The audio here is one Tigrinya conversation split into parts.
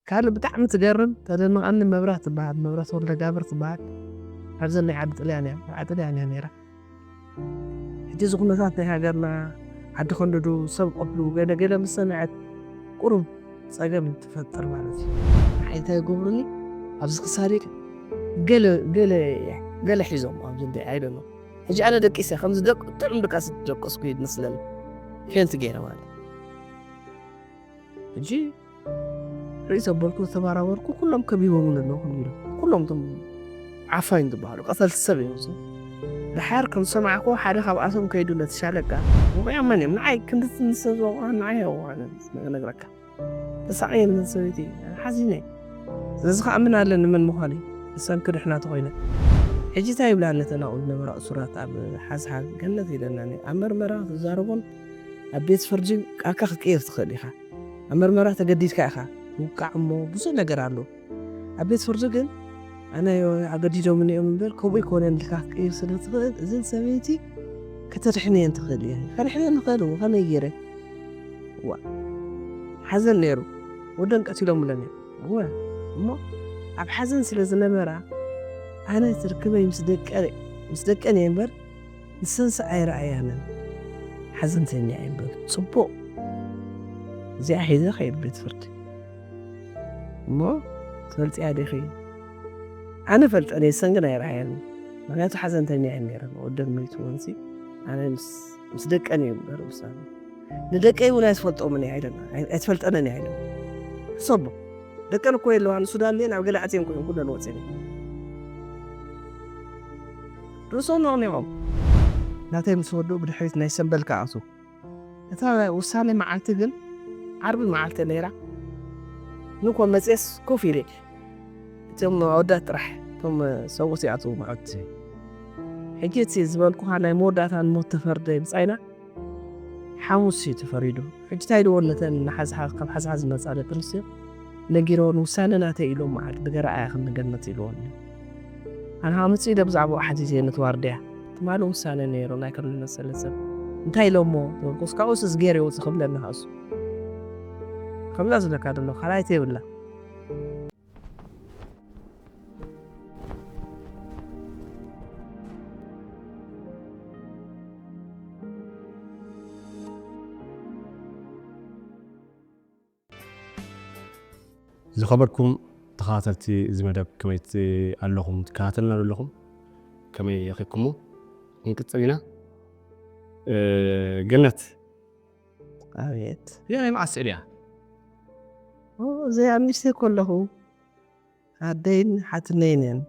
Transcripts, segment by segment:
ካልእ ብጣዕሚ ትገርም ተደንቐኒ መብራት ትበሃል፣ መብራት ወልደጋብር ትበሃል። ካብዘን ናይ ዓዲ ጥልያን እያ፣ ዓዲ ጥልያን እያ ነይራ። ሕጂ እዚ ኩነታት ናይ ሃገርና፣ ዓዲ ከንድዱ፣ ሰብ ቀትሉ፣ ገለ ገለ ምስ ሰምዐት ቁሩብ ጸገም ትፈጥር ማለት እዩ። ንዓይ እንታይ ይገብሩኒ፣ ኣብዚ ክሳደይ ገለ ገለ ገለ ሒዞም ኣብዚ እንደ ኣይደሎ። ሕጂ ኣነ ደቂሰ ከምዚ ደቅ ጥዑም ድቃስ ደቀስኩ ይመስለኒ፣ ፌንት ገይረ ማለት። ሕጂ ርእይ ዘበልኩ ዝተባራበርኩ ኩሎም ከቢቦም ኣለዉ፣ ኩሉ ኢሎም። ኩሎም እቶም ዓፋኝ ዝበሃሉ ቀተልቲ ሰብ እዮም እዞም። ድሓር ከም ዝሰማዕኩ ሓደ ካብኣቶም ከይዱ ነቲ ሻለቃ፣ "ወቂዖም መን እዮም? ንዓይ ክንድቲ ንሰብ ዝወቕዖ ንዓይ እዮም ወቕዖም ነግረካ። ተሳቕየ ነቲ ሰበይቲ፣ ሓዚነ። ስለዚ ከኣምን ኣለኒ መን ምዃነይ፣ ንሰን ክድሕና ተኾይነ። ሕጂ እንታይ ይብላ ነተን ኣብኡ ዝነበራ እሱራት ኣብ ሓዝሓዝ ገነት ኢለናኒ። ኣብ መርመራ ክትዛረቦን ኣብ ቤት ፍርዲ ቃልካ ክትቅይር ትኽእል ኢኻ። ኣብ መርመራ ተገዲድካ ኢኻ ትውቃዕ እሞ ብዙሕ ነገር ኣሎ። ኣብ ቤት ፍርዲ ግን ኣነ ኣገዲዶምኒ እዮም እምበር ከምኡ ኣይኮነን ኢልካ ክትቅይር ስለ ትኽእል እዘን ሰበይቲ ከተድሕንየን ትኽእል እየን። ከድሕነን ይኽእል እዎ፣ ከመይ ገይረ?" ዋ፣ ሓዘን ነይሩ። ወደን ቀቲሎምለን እዮም። እወ፣ እሞ ኣብ ሓዘን ስለ ዝነበራ ኣነ ትርክበይ ምስ ደቀ-፣ ምስ ደቀን እየ እምበር ንሰንስ ኣይረኣያንን። ሓዘንተኛ እየ እምበር ጽቡቕ። እዚኣ ሒዘ ከይድ ቤት ፍርዲ። እሞ ትፈልጥያ ዲኺ? ኣነ ፈልጠን እየ፣ ሰን ግን ኣይረኣያንን። ምኽንያቱ ሓዘንተኛ እየን ነይረን። ወደን መይትወንሲ ኣነ ምስ፣ ምስ ደቀን እየ እምበር ምሳን። ንደቀይ እውን ኣይትፈልጦምን እያ ኢለና። ኣይ-፣ ኣይትፈልጠንን እያ ኢለና። ሕሰቦ። ደቀን እኮ የለዋን፣ ሱዳን እየን፣ ኣብ ገለ ኣትየን እኮ እየን ኩለን ወፅየን። ርእሶም ነቕኒቖም። ናተይ ምስ ወድኡ ብድሕሪት ናይ ሰምበል ክኣትዉ። እታ ውሳኔ መዓልቲ ግን ዓርቢ መዓልቲ ነይራ። ንኮ መፅየስ ኮፍ ኢለ። እቶም ኣወዳት ጥራሕ፣ እቶም ሰብኡት ይኣትዉ መዓልቲ። ሕጂ እቲ ዝበልኩኻ ናይ መወዳእታ ንሞት ተፈርደ ምጻኢና ሓሙስ እዩ ተፈሪዱ። ሕጂ እንታይ ኢልዎ ነተን ንሓዝሓዝ፣ ካብ ሓዝሓዝ ዝመጻ ደቂ ኣንስትዮ ነጊረወን፣ ውሳነ ናተይ ኢሎም መዓልቲ ብገረኣያ ክንገነት ኢልወን። ኣነ ከዓ ምጽእ ኢለ ብዛዕባኡ ሓቲተ ነቲ ዋርድያ። ትማሊ ውሳነ ነይሩ ናይ ከርሊ መሰለ ሰብ። እንታይ ኢሎሞ? ዝበልኩስ ካብኡስ እዝጌር ይወጽእ ክብለኒ ከኣሱ። ከምዛ ዝብለካ ዘሎ ካልኣይቲ የብላ። ዝኸበርኩም ተኸታተልቲ እዚ መደብ ከመይ ት-፣ ኣለኹም? ትከታተልና ዶ ኣለኹም? ከመይ ረኺብኩሞ? ክንቅጽል ኢና። እ፣ ገነት። ኣቤት። እዚኣ ናይ መዓስ ስእሊ እያ? ኦ፣ እዚኣ ንእሽተይ ከለኹ ኣደይን ሓትነይን እየን።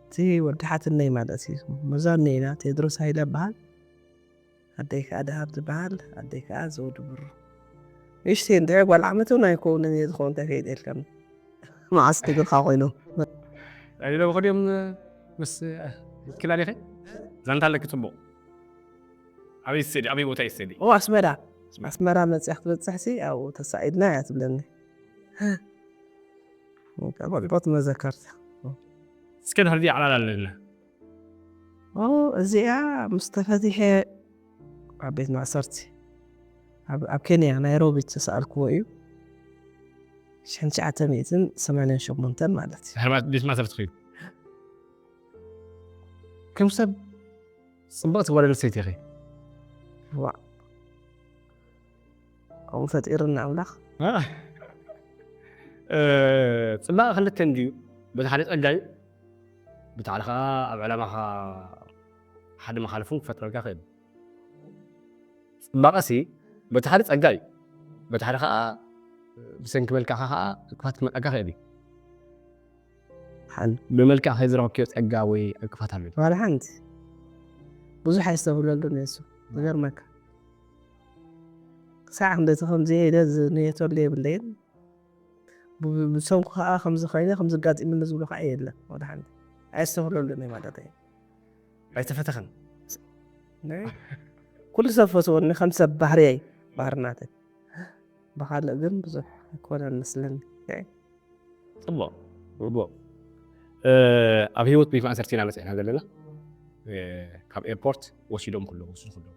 እቲ ወዲ ሓትነይ ማለት እዩ። መዛኑ ኢና፣ ቴድሮስ ሃይለ ይበሃል። ኣደይ ከዓ ደሃብ ዝበሃል፣ ኣደይ ከዓ ዘውዲ ብሩ። ንእሽተይ እንድዒ ጓል ዓመት እውን ኣይከውንን እየ ዝኸውን፣ እንታይ ከይደ ኢልካኒ። መዓስ ትግርኻ ኮይኑ? ኣይሎ ብኸዲኦም ምስ ክላሊኸ ዛንታ ኣለኪ ጽቡቕ። ኣበይ ትስእሊ? ኣበይ ቦታ እዩ ትስእሊ? ኦ፣ ኣስመራ። ኣስመራ መጽያ ክትበጽሕሲ ኣብኡ ተሳኢድና እያ ትብለኒ። ጽቡቕ መዘከርታ። እስከ ድሕሪ ዓላል ኣለና። ኦ፣ እዚኣ ምስ ተፈቲሐ ኣብ ቤት ማእሰርቲ፣ ኣብ፣ ኣብ ኬንያ ናይሮቢ ዝተሰኣልክዎ እዩ። ሽሕን ትሽዓተ ሚእትን ሰማንያን ሸሞንተን ማለት እዩ። ድሕሪ ማ-፣ ቤት ማእሰርቲ ኮይኑ? ከም ሰብ ጽብቕቲ ጓል ኣንስተይቲ ኢኺ። ዋእ። ከምኡ ፈጢሩና ኣምላኽ። እ፣ እ፣ ጽባቐ ክልተ እንድዩ፣ በቲ ሓደ ጸጋ እዩ፣ በቲ ሓደ ኸኣ ኣብ ዕላማኻ ሓደ መኻልፍ እውን ክፈጥረልካ ይኽእል። ጽባቐሲ በቲ ሓደ ጸጋ እዩ፣ በቲ ሓደ ኸኣ ብሰንኪ መልክዕኻ ኸኣ እንቅፋት ክመጸካ ይኽእል እዩ። ሓን ብመልክዕ ከይዝረኸብክዮ ጸጋ ወይ ዕንቅፋት ኣሎ? ዋላ ሓንቲ። ብዙሕ ኣይስተብህለሉን እየ እሱ። ዝገርመካ። ክሳዕ ክንደቲ ከምዚ ኢለ ዝንየተሉ የብለይን። ብ-፣ ብሰንኩ ከኣ ከምዚ ኮይነ፣ ከምዚ ኣጋጢሙኒ ዝብሎ ከኣ የለን። ዋላ ሓንቲ። ኣየስተብህለሉን እየ ማለት እየ። ኣይተፈተኸን። ናይ ኩሉ ሰብ ፈትወኒ ከም ሰብ ባህርየይ፣ ባህርናተይ። ብኻልእ ግን ብዙሕ ኣይኮነን መስለኒ። ጽቡቕ፣ ጽቡቕ። እ፣ ኣብ ህይወት ቤት ማእሰርቲ ኢና በጺሕና ዘለና። እ፣ ካብ ኤርፖርት ወሲዶም ከለዉ፣ ወሲዱ ከለዉ።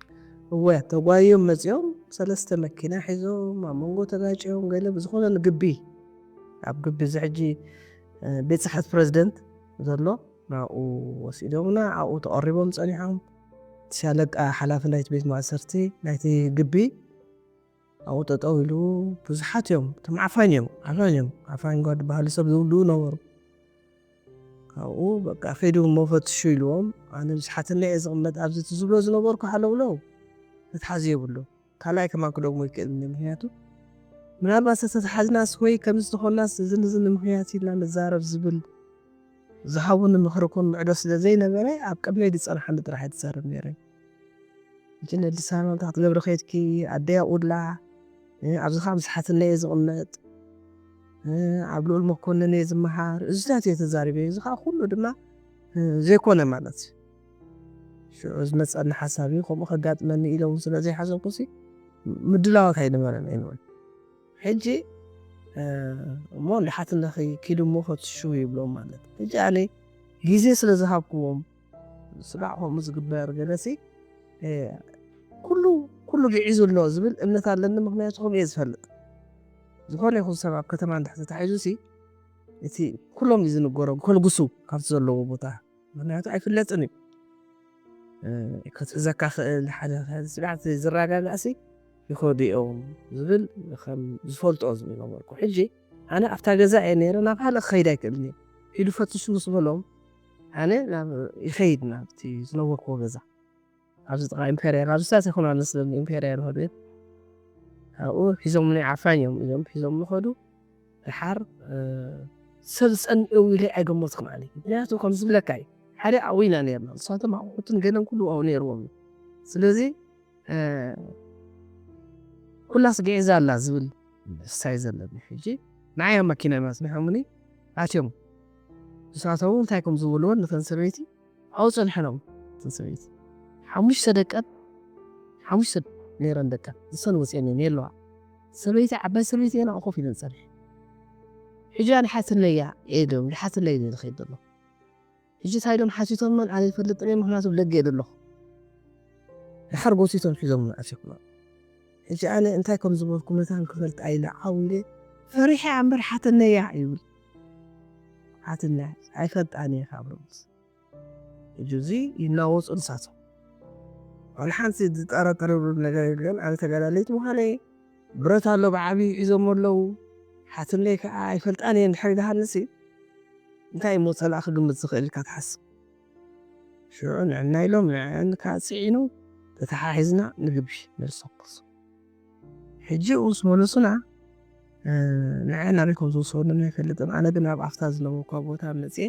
እወ፣ ተጓይዮም መጺኦም፣ ሰለስተ መኪና ሒዞም፣ ኣብ መንጎ ተጋጭዮም፣ ገለ ብዝኾነ ንግቢ ኣብ ግቢ እዚ ሕጂ ቤት ጽሕፈት ፕረዚደንት ዘሎ ናብኡ ወሲዶምና ኣብኡ ተቐሪቦም ጸኒሖም። ሻለቃ ሓላፊ ናይቲ ቤት ማእሰርቲ ናይቲ ግቢ ኣብኡ ጠጠው ኢሉ። ብዙሓት እዮም፣ እቶም ዓፋኝ እዮም፣ ዓፋኝ እዮም። ዓፋኝ ጓድ ባህሊ ሰብ ዝብልኡ ነበሩ። ካብኡ በቃ ከይዱ እሞ ፈትሹ ኢልዎም። ኣነ ምስ ሓትነይ እየ ዝቕመጥ ኣብዚ፣ እቲ ዝብሎ ዝነበርኩ ሃለውለው መትሓዚ የብሉ። ካልኣይ ከማን ክደግሞ ይክእል እየ፣ ምክንያቱ ምናልባት ዝተተሓዝናስ ወይ ከምዚ ዝኾንናስ እዝን እዝን ምክንያት ኢልና ንዛረብ ዝብል ዝሃቡኒ ምኽሪ ኮን ምዕዶ ስለ ዘይነበረ ኣብ ቅድመይ ዝጸንሓኒ ጥራሕ እየ ዝዛረብ ነይረ። ሕጂ ነዲሳና እንታይ ክትገብሪ ከይድኪ፣ ኣደይ ኣብኡ ኣላ፣ ኣብዚ ከዓ ምስ ሓትነይ እየ ዝቕመጥ፣ ኣብ ልኡል መኮንን እየ ዝመሃር፣ እዚታት እየ ተዛሪበ። እዚ ከዓ ኩሉ ድማ ዘይኮነ ማለት እዩ። ሽዑ ዝመፀኒ ሓሳብ እዩ፣ ከምኡ ከጋጥመኒ ኢለ እውን ስለ ዘይሓሰብኩ ሲ ምድላዋት ኣይነበረን ኣይንበል። ሕጂ እሞ ንሓትነኺ ኪዱ እሞ ፈትሹ ይብሎም ማለት። ሕጂ ኣነ ግዜ ስለ ዝሃብክዎም ስጋዕ ከምኡ ዝግበር ገለሲ ኩሉ ኩሉ ግዒዙ ኣሎ ዝብል እምነት ኣለኒ። ምክንያቱ ከምኡ እየ ዝፈልጥ። ዝኾነ ይኹን ሰብ ኣብ ከተማ እንድሕር ተታሒዙ ሲ እቲ ኩሎም እዩ ዝንገሮም ከልግሱ ካብቲ ዘለዎ ቦታ፣ ምክንያቱ ኣይፍለጥን እዩ። ክትእዘካ ክእል ሓደ ስጋዕ ዝረጋጋእ ሲ ይኸዱ እዮም ዝብል ከም ዝፈልጦ ዝነበርኩ። ሕጂ ኣነ ኣብታ ገዛ እየ ነይረ፣ ናብ ካልእ ክኸይድ ኣይክእልን እየ። ሂዱ ፈትሹ ምስ በሎም ኣነ ይኸይድ ናብቲ ዝነበርክዎ ገዛ። ኣብዚ ጥቓ ኢምፔርያል፣ ኣብዚ ሳት ይኹን ኣነስ ኢምፔርያል ሆቴል ኣብኡ ሒዞምኒ፣ ዓፋኝ እዮም እዮም ሒዞም ንኸዱ። ድሓር ሰብ ዝፀንኡ ኢለ ኣይገመትኩን ኣነ። ምክንያቱ ከም ዝብለካ እዩ፣ ሓደ ኣብኡ ኢና ነርና፣ ንሳቶም ኣቑሑትን ገለን ኩሉ ኣብኡ ነይርዎም እዩ። ስለዚ ኩላስ ግዒዛ ኣላ ዝብል ስታይ ዘለኒ። ሕጂ ንዓይ ኣብ መኪና እዮም ኣፅኒሖምኒ ኣትዮም። ንሳቶም እንታይ ከም ዝበልዎን ነተን ሰበይቲ ኣብኡ ፀንሐኖም። እተን ሰበይቲ ሓሙሽተ ደቀን ሓሙሽተ ነይረን ደቀን ንሰን ወፅየን እየን የለዋ። ሰበይቲ ዓባይ ሰበይቲ እየን ኣብኡ ኮፍ ኢለን ፀንሐ። ሕጂ ኣነ ሓትነያ እየ ኢሎም ንሓትነይ እየ ዝኸይድ ዘሎ። ሕጂ እንታይ ኢሎም ሓቲቶምን ኣነ ይፈልጥን እየ፣ ምክንያቱ ደገ እየ ዘለኹ። ድሓር ጎቲቶም ሒዞም ኣትዮም። ሕጂ ኣነ እንታይ ከም ዝበልኩ መታን ክፈልጥ ኣይለ ዓው ኢለ ፈሪሐ እምበር ሓትነያ ይብል። ሓትነ ኣይፈልጣን እየ ካብ ርምስ። ሕጂ እዚ ይናወፁ ንሳቶም። ዋላ ሓንቲ ዝጠረጠረሉ ነገር የለን። ኣነ ተጋዳለይቲ ምዃነይ ብረት ኣሎ ብዓብዩ ሒዞም ኣለዉ። ሓትነይ ከዓ ኣይፈልጣን እየ እንድሕር ኢልሃንሲ እንታይ እሞ ፀላእ ክግምት ዝኽእል ኢልካ ትሓስብ። ሽዑ ንዕና ኢሎም ንዕን ከዓ ፅዒኑ ተተሓሒዝና ንግቢ ንልሰኩስ። ሕጂ ምስ መለሱና ንዐ ናበይ ከም ዝወሰዱና ኣይፈልጥን። ኣነ ግን ኣብ ኣፍታ ዝነበርኳ ቦታ መፅየ።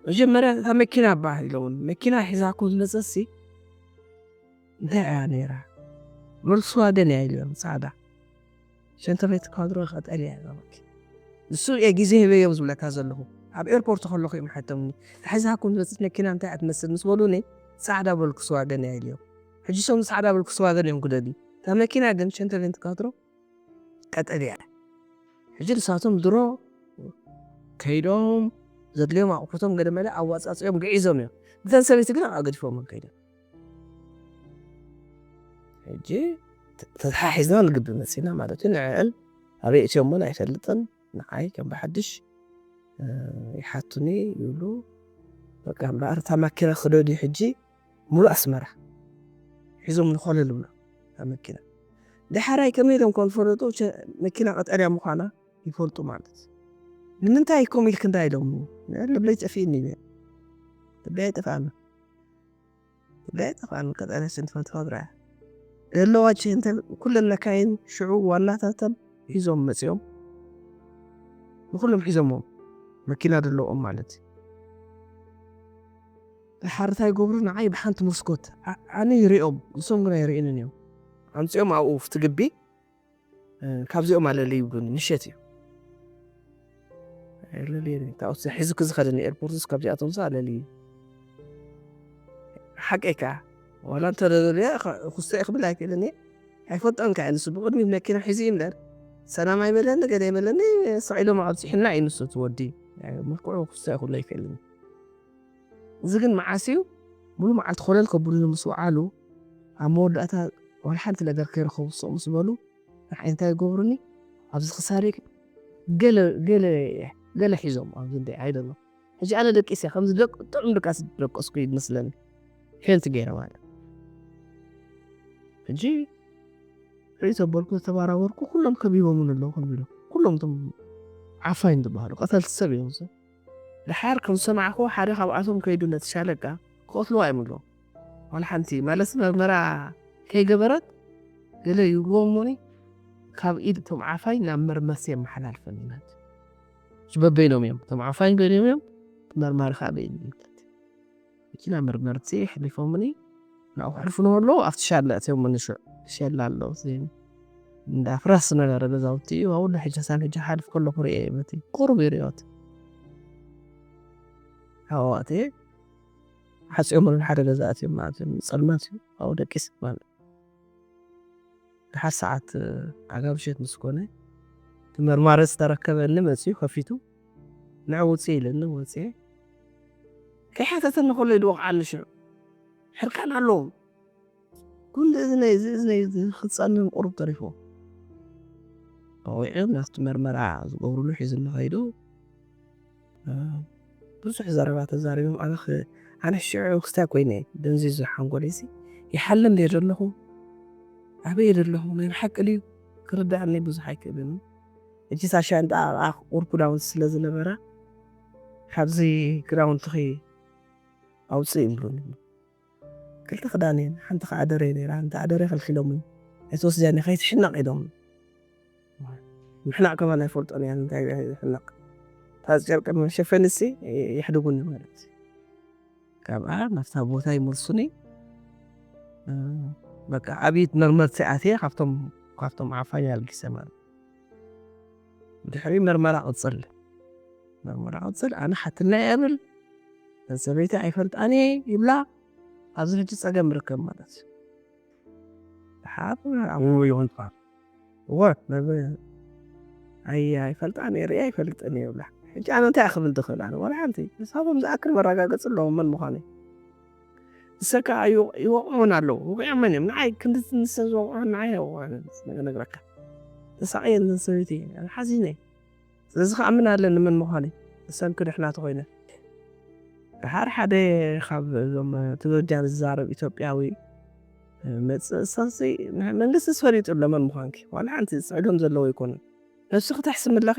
መጀመርያ እታ መኪና እባ ኢለውን መኪና ሒዛኩም ዝመፀሲ እንታይ እያ ነይራ? ቮልክስዋገን እያ ኢልዮም፣ ፃዕዳ ሸንተቤት ካድሮ ቀጠልያ እያ እዛ መኪና። ንሱ እየ ግዜ ህበዮም ዝብለካ ዘለኹ። ኣብ ኤርፖርት ከለኹ እዮም ሓተምኒ። እታ ሒዛኩም ዝመፅት መኪና እንታይ እያ ትመስል ምስ በሉኒ ፃዕዳ ቮልክስዋገን እያ ኢልዮም። ሕጂ ሶም ፃዕዳ ቮልክስዋገን እዮም ክደልዩ። እታ መኪና ግን ሸንተቤን ትካትሮ ቀጠልያ እያ። ሕጂ ንሳቶም ድሮ ከይዶም ዘድልዮም ኣቑሑቶም ገለ መለ ኣዋፃፂኦም ግዒዞም እዮም። ብተን ሰበይቲ ግን ኣብኣ ገዲፎም ከይዶም። ሕጂ ተተሓሒዝና ንግቢ መፂና ማለት እዩ። ንዕዕን ኣበይ እትዮሞን ኣይፈልጥን። ንዓይ ከም ብሓድሽ ይሓቱኒ ይብሉ። በቃ እምበኣር እታ ማኪና ክደዱ ሕጂ ሙሉእ ኣስመራ ሒዞም ንኾለል ብሎ እታ መኪና። ድሓራይ ከመይ ኢሎም ከም ዝፈለጡ መኪና ቀጠልያ ምዃና ይፈልጡ ማለት። ንምንታይ ከምኡ ኢልክ እንታይ ኢሎም? ልበይ ጠፊእኒ ኢለ። ልበይ ኣይጠፍኣኒ። ልበይ ኣይጠፍኣኒ። ቀጠልያ ሽንቲ ፈትፋ ብርያ ዘለዋ ችንተ ኩለን መካይን ሽዑ ዋናታተን ሒዞም መፂኦም። ንኩሎም ሒዞሞም መኪና ዘለዎም ማለት እዩ። ድሓር እንታይ ይገብሩ ንዓይ ብሓንቲ መስኮት ኣነ ይሪኦም ንሶም ግን ኣይርእንን እዮም። ኣምፂኦም ኣብኡ ፍቲ ግቢ ካብዚኦም ኣለለ ይብሉኒ ምሸት እዩ። ሒዙ ክዝኸደኒ ኤርፖርትስ ካብዚኣቶም ኣለለ እዩ። ሓቀይ ከዓ ዋላ እንተለለያ ኩስተ ክብል ኣይክእልን እየ። ኣይፈልጦን ከዓ ንሱ ብቅድሚት መኪና ሒዙ እዩ እምበር ሰላም ኣይበለኒ ገለ ኣይበለኒ። ሰቂሎም ኣብፂሕና እዩ ንሱ ትወዲ ምልክዑ ኩስተ ክብሎ ኣይክእልን። እዚ ግን መዓስ እዩ ሙሉ መዓልቲ ኮለል ከብሉኒ ምስ ወዓሉ ኣብ መወዳእታ ዋላ ሓንቲ ነገር ከይረኸቡ ስቕ ምስ በሉ ንዓይ እንታይ ይገብሩኒ ኣብዚ ክሳደይ ገለ ገለ ገለ ሒዞም ኣብዚ እንደ ኣይደሎ። ሕጂ ኣነ ደቂሰ ከምዚ ደቅ ጥዑም ድቃስ ደቀስኩ ይመስለኒ። ፌንት ገይረ ማለት ሕጂ ርእይ ዘበልኩ ዝተባራበርኩ ኩሎም ከቢቦምን ኣለዉ ከቢሎም ኩሎም እቶም ዓፋይን ዝበሃሉ ቀተልቲ ሰብ እዮም። ድሓር ከም ዝሰማዕክዎ ሓደ ካብኣቶም ከይዱ ነቲ ሻለቃ ክቐትልዋ እዮም ኣለዉ። ዋላ ሓንቲ ማለት መርመራ ከይገበረት ገለ ይብልዎ እሞኒ ካብ ኢድ እቶም ዓፋይ ናብ መርመርሲ የመሓላልፈን ማለት እዩ። በበይኖም እዮም እቶም ዓፋይ በይኖም እዮም መርማሪ ከዓ በይኑ ይብለት። መኪና መርመርቲ ሕሊፎምኒ ናብኡ ክሕልፉ ንከለዉ ኣብቲ ሻላ እትዮም ንሹዕ ሸላ ኣለዉ እንዳ ፍራስ ዝነበረ ገዛውቲ እዩ። ኣብኡ ሕጂ ሳብ ሕጂ ሓልፍ ከለኹ ርእየ በቲ ቁሩብ ይርእዮት ኣዋእትየ ሓፂኦም ሓደ ገዛ እትዮም ማለት እዩ። ፀልማት እዩ ኣብኡ ደቂስ ማለት ድሓር ሰዓት ዓጋብ ምሸት ምስ ኮነ እቲ መርማሪ ዝተረከበኒ መፅዩ ከፊቱ ንዕ ውፅእ ኢለኒ ወፅየ። ከይሓተተኒ ከሎ ይድወቕ ዓሊ ሽዑ ሕርቃን ኣለዎም። ኩሉ እዝነይ እዚ እዝነይ እዚ ክፀልም ቁሩብ ተሪፎ ኣውዒዑ ናብቲ መርመራ ዝገብሩሉ ሒዙኒ ከይዱ ብዙሕ ዘረባ ተዛሪቦም። ኣነ ኣነ ሽዑ ክስታይ ኮይነ ደንዚዙ ሓንጎለይሲ ይሓልም ደ ዘለኹ ኣበይ ዘለኹ ናይ ብሓቂ ድዩ ክርዳእኒ ብዙሕ ኣይክእልን። እጅ ሳሻ እንዳ ቁርኩዳውን ስለ ዝነበራ ካብዚ ክዳውንትኺ ኣውፅእ ይብሉኒ። ክልተ ክዳን እየን ሓንቲ ከዓ ደረ ነራ እንተ ኣደረ ከልኪሎምኒ ኣይትወስድያን ከይትሕነቕ ኢሎም። ምሕናቕ ከማን ኣይፈልጦን እያ እንታይ ሕነቕ ታዚ ጨርቂ መሸፈንሲ ይሕድጉኒ ማለት ካብኣ ናብታ ቦታ ይመልሱኒ። በቃ ኣብይት መርመርቲ ኣትየ ካብቶም ካብቶም ዓፋኝ ኣልጊሰ ማለት ድሕሪ መርመራ ቅፅል መርመራ ቅፅል ኣነ ሓትልና የብል ሰበይቲ ኣይፈልጣን እየ ይብላ ኣብዚ ሕጂ ፀገም ርከብ ማለት ሓ ይኹን እወ ኣይ ኣይፈልጣን እየ ርእየ ኣይፈልጥን እየ ይብላ ሕጂ ኣነ እንታይ ክብል ዝኽእል ኣነ ወላ ሓንቲ ንሳቶም ዝኣክል መረጋገፂ ኣለዎም መን ምዃነይ ንሰካ ይወቕዑን ኣለዉ ወቂዖመን እዮም ንዓይ ክንዲ ንሰ ዝወቕዑ ንዓይ ኣይወቕዑን ነግረካ ተሳቕየ ሰበይቲ ሓዚነ ስለዚ ከኣምን ኣለኒ መን ምዃነይ ንሰን ክድሕና ተኾይነ ድሓር ሓደ ካብ እዞም ትግርኛ ዝዛረብ ኢትዮጵያዊ መፅእ እሳሲ መንግስቲ ዝፈሊጡ ኣሎ መን ምዃንኪ ዋላ ሓንቲ ዝፅዕዶም ዘለዎ ኣይኮኑን ነብስኺ ተሕስሚ ኣለኺ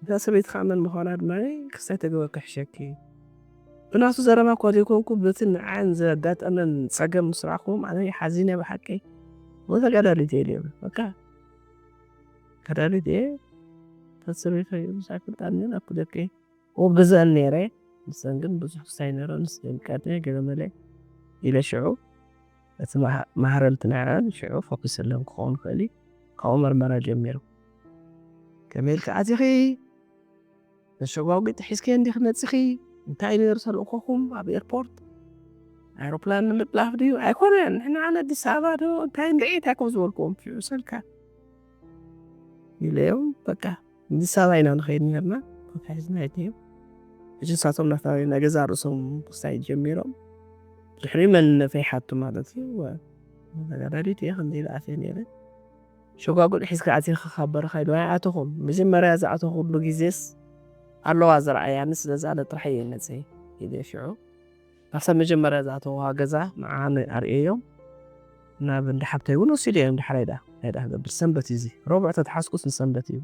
እዛ ሰበይቲ ከዓ መን ምዃና ድማ ክስታይ ተገበ ክሕሸኪ ብናቱ ዘረባ እኳ ዘይኮንኩ በቲ ንዓን ዘጋጠመን ፀገም ምስ ረኣኹዎም ኣነ ሓዚነ ብሓቂ ተጋዳሊት እየ ኢለ በቃ ተጋዳሊት እየ ተሰበይቶ እዩ ምሳይ ፍልጣን ግን ኣብቲ ደቂ ኣብ ገዛን ነይረ ንሰን ግን ብዙሕ ክሳይ ነረ ንስደልቃት ገለ መለ ኢለ ሽዑ እቲ ማህረልቲ ንዐን ሽዑ ፎክስ ለን ክኸውን ክእል ካብኡ መርመራ ጀሚሩ ከመይ ኢልካ ኣቲኺ መሸጓጒጥ ሒዝኪ እንዲኺ መፂኺ እንታይ ነይሩ ተልእኮኹም ኣብ ኤርፖርት ኣይሮፕላን ንምጥላፍ ድዩ ኣይኮነን ንሕና ኣነ ኣዲስ ኣበባ ዶ እንታይ እንድዒ እንታይ ከም ዝበልክዎም ሽዑ ሰልካ ኢለዮም በቃ ኣዲስ ኣበባ ኢና ንኸይድ ነርና ተታሒዝና ኣይትዮም ሕጂ ንሳቶም ናታ ናይ ገዛ ርእሶም ክስታይ ጀሚሮም ድሕሪ መንነተይ ሓቱ ማለት እዩ ተጋዳሊት እየ ከምዚ ኢለ ኣትየ ነይረ ሸጓጉድ ሒዝካ ኣቲኻ ካብ በረኻ ኢሉ ኣይኣተኹም መጀመርያ ዝኣተኹሉ ግዜስ ኣለዋ ዝረኣያኒ ስለዚ ኣነ ጥራሕ እየ መፅየ ኢለ ሽዑ ናብታ መጀመርያ ዝኣተዋ ገዛ ንዓኒ ኣርእየዮም ናብ እንዳ ሓብተይ እውን ወሲደ እዮም ድሓራይ ዳ ናይ ዳ ክገብር ሰንበት እዩ እዚ ረቡዕ ተተሓዝኩስ ንሰንበት እዩ